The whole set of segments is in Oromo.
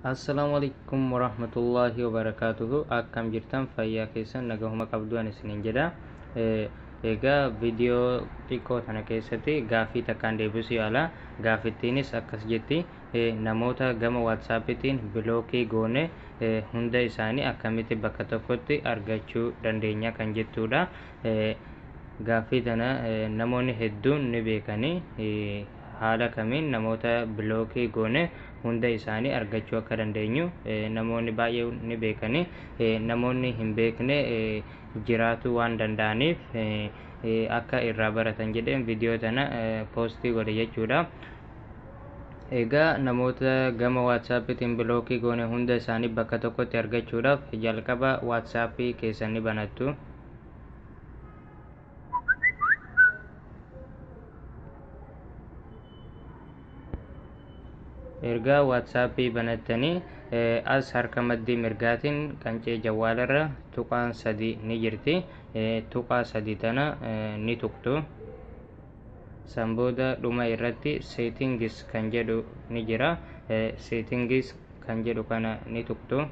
Assalaamu alaikum warahmatullaahi wabarakaatuhu. Akkam jirtan? Fayyaa keessan nagahuma qabdu ani isiniin jedha. Egaa viidiyoo xiqqoo tana keessatti gaaffii takkaan deebisuu yaala. Gaaffittiinis akkas jetti: namoota gama WhatsAppiitiin block goone hunda isaanii akkamitti bakka tokkotti argachuu dandeenya kan jettudha. Gaaffii tana namoonni hedduun ni beekanii, haala kamiin namoota block goone hunda isaanii argachuu akka dandeenyu namoonni baay'ee ni beekanii. Namoonni hin beekne jiraatu waan danda'aniif akka irraa baratan jedheen viidiyoo tana post godhe jechuudha. Egaa namoota gama WhatsAppiitiin block goone hunda isaanii bakka tokkotti argachuudhaaf jalqaba WhatsApp keessan ni banattu. Ergaa WhatsApp banattanii as harka maddii mirgaatiin qancee jawwaalarra tuqaan sadi ni jirti. Tuqaa sadi tana ni tuqtu. San booda dhuma irratti settings kan jedhu ni jira. Settings kan jedhu kana ni tuqtu.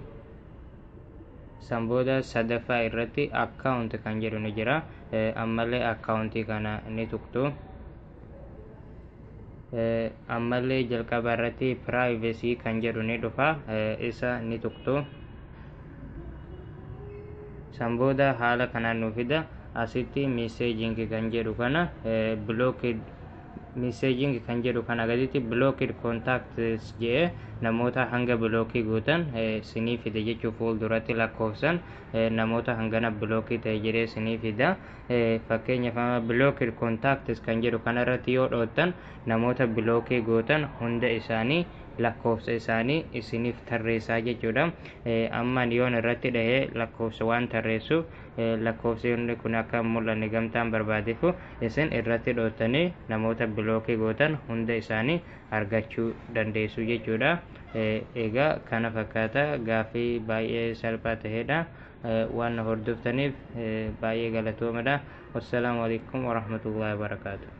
San booda sadaffaa irratti account kan jedhu ni jira. Ammallee account kana ni tuqtu. Ammallee jalqaba irratti privacy kan jedhu ni dhufa. Isa ni tuqtu. San booda haala kanaan nu fida. Asitti messaging kan jedhu kana, blocked messaging kan jedhu kana gaditti blocked contacts jedhee namoota hanga block gootan sinii fida jechuu, fuulduratti lakkoofsan namoota hangana block ta'e jedhee sinii fida. Fakkeenyaaf, amma blocked contacts kan jedhu kana irratti yoo dhoottan, namoota block gootan hunda isaanii lakkoofsa isaanii isiniif tarreessaa jechuudha. Amma yoon irratti dhahee lakkoofsa waan tarreessuuf lakkoofsi kun akka mul'anne gamtaan barbaadefu, isin irratti dhootanii namoota block gootan hunda isaanii argachuu dandeessu jechuudha. Egaa kana fakkaata, gaaffii baay'ee salphaa ta'edha. Waan na hordoftaniif baay'ee galatoomadha. Wassalaamu alaikum warahmatullahi wabarakaatu.